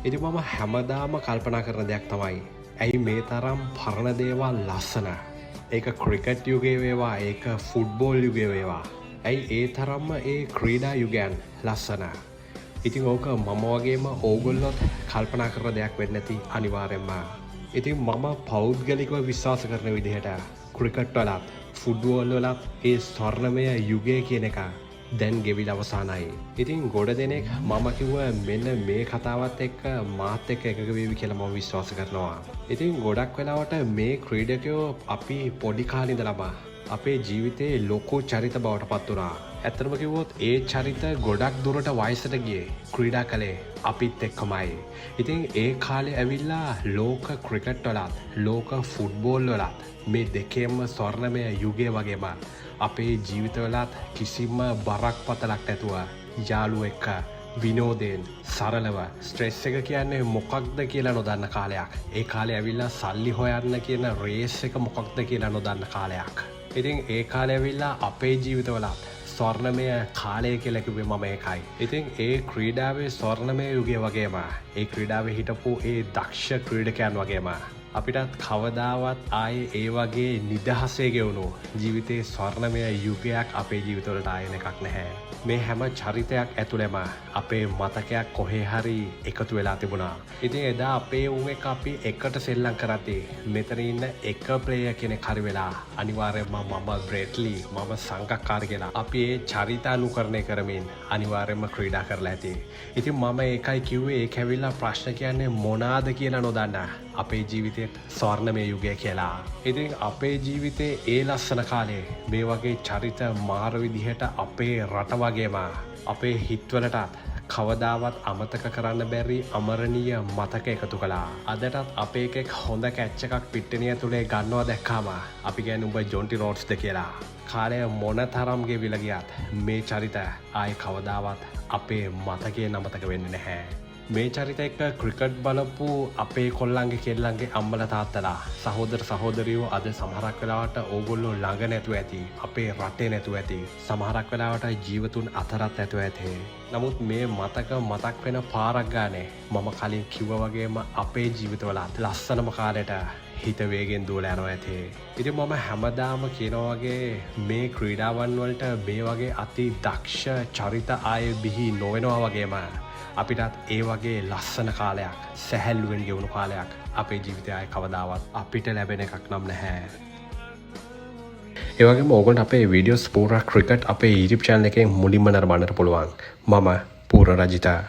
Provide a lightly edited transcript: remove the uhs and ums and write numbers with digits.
ඉතින් මම හැමදාම කල්පනා කරන දෙයක් තමයි, ඇයි මේ තරම් පරණ දේවල් ලස්සන? ඒක ක්‍රිකට් යුගයේ වේවා, ඒක ෆුට්බෝල් යුගයේ වේවා. ඇයි ඒ තරම්ම ඒ ක්‍රීඩා යුගයන් ලස්සන? ඉතින් ඕක මම වගේම ඕගොල්ලොත් කල්පනා කරන දෙයක් වෙන්න ඇති අනිවාර්යෙන්ම. ඉතින් මම පෞද්ගලිකව විශ්වාස කරන විදිහට ක්‍රිකට් වලත් ෆුට්බෝල් වලත් ඒ ස්වර්ණමය යුගය කියන එක දැන් ගෙවිලා අවසానයි. ඉතින් ගොඩ දෙනෙක් මම කිව්ව මෙන්න මේ කතාවත් එක්ක මාත් එක්ක එකඟ වේවි කියලා මම විශ්වාස කරනවා. ඉතින් ගොඩක් වෙලාවට මේ ක්‍රීඩකයෝ අපි පොඩි කාලේ ඉඳලම අපේ ජීවිතේ ලොකු චරිත බවට පත් වුණා. ඇත්තටම කිව්වොත් ඒ චරිත ගොඩක් දුරට වයසට ගියේ ක්‍රීඩා කළේ අපිත් එක්කමයි. ඉතින් ඒ කාලේ ඇවිල්ලා ලෝක ක්‍රිකට් වලත් ලෝක ෆුට්බෝල් වලත් මේ දෙකේම ස්වර්ණමය යුගය වගේම අපේ ජීවිතවලත් කිසිම බරක් පතලක් නැතුව යාළුවෝ එක්ක විනෝදයෙන් සරලව ස්ට්‍රෙස් එක කියන්නේ මොකක්ද කියලා නොදන්න කාලයක්. ඒ කාලේ ඇවිල්ලා සල්ලි හොයන්න කියන රේස් එක මොකක්ද කියලා නොදන්න කාලයක්. ඉතින් ඒ කාලේ ඇවිල්ලා අපේ ජීවිතවලත් ස්වර්ණමය කාලය කියලා කිව්වේ මම ඒකයි. ඉතින් ඒ ක්‍රීඩාවේ ස්වර්ණමය යුගය වගේම ඒ ක්‍රීඩාවේ හිටපු ඒ දක්ෂ ක්‍රීඩකයන් වගේම අපිටත් කවදාවත් ආයේ ඒ වගේ නිදහසේ ගෙවුණු ජීවිතේ ස්වර්ණමය යුගයක් අපේ ජීවිතවලට ආයෙ එන එකක් නැහැ. මේ හැම චරිතයක් ඇතුළෙම අපේ මතකයක් කොහේ හරි එකතු වෙලා තිබුණා. ඉතින් එදා අපේ උන් එක්ක අපි එකට සෙල්ලම් කරද්දී මෙතන ඉන්න එක ප්ලේයර් කෙනෙක් හරි වෙලා අනිවාර්යයෙන්ම මම බ්‍රෙට්ලි, මම සංගක්කාර කියලා අපි ඒ චරිත අනුකරණය කරමින් අනිවාර්යයෙන්ම ක්‍රීඩා කරලා ඇති. ඉතින් මම ඒකයි කිව්වේ, ඒක ඇවිල්ලා ප්‍රශ්න කියන්නේ මොනාද කියලා නොදන්න අපේ ජීවිතේත් ස්වර්ණමය යුගය කියලා. ඉතින් අපේ ජීවිතේ ඒ ලස්සන කාලේ මේ වගේ චරිත මාර විදිහට අපේ රට වගේම අපේ හිත්වලටත් කවදාවත් අමතක කරන්න බැරි අමරණීය මතක එකතු කළා. අදටත් අපේ එකෙක් හොඳ කැච් එකක් පිට්ටනිය ඇතුලේ ගන්නවා දැක්කාම අපි කියන්නේ උඹ ජොන්ටි රෝඩ්ස්ද කියලා. කාලය මොන තරම් ගෙවිලා ගියත් මේ චරිත ආයේ කවදාවත් අපේ මතකයෙන් අමතක වෙන්නේ නැහැ. මේ චරිත එක්ක ක්‍රිකට් බලපු අපේ කොල්ලන්ගේ කෙල්ලන්ගේ අම්මලා තාත්තලා, සහෝදර සහෝදරියෝ අද සමහරක් වෙලාවට ඕගොල්ලෝ ළඟ නැතුව ඇති, අපේ රටේ නැතුව ඇති, සමහරක් වෙලාවට ජීවතුන් අතරත් නැතුව ඇති. නමුත් මේ මතක මතක් වෙන පාරක් ගානේ මම කලින් කිව්වා වගේම අපේ ජීවිතවලත් ලස්සනම කාලෙට හිත වේගෙන් දුවලා යනවා ඇති. ඉතින් මම හැමදාම කියනවා වගේ මේ ක්‍රීඩාවන් වලට මේ වගේ අති දක්ෂ චරිත ආයේ බිහි නොවෙනවා වගේම අපිටත් ඒ වගේ ලස්සන කාලයක්, සැහැල්ලුවෙන් ගෙවුණු කාලයක් අපේ ජීවිතය ආයේ කවදාවත් අපිට ලැබෙන එකක් නම් නැහැ. ඒ වගේම ඕගොල්ලන්ට අපේ වීඩියෝස් පූරා ක්‍රිකට් අපේ YouTube channel එකෙන් මුලින්ම නරඹන්නට පුළුවන්. මම පූර්ණ රජිතා.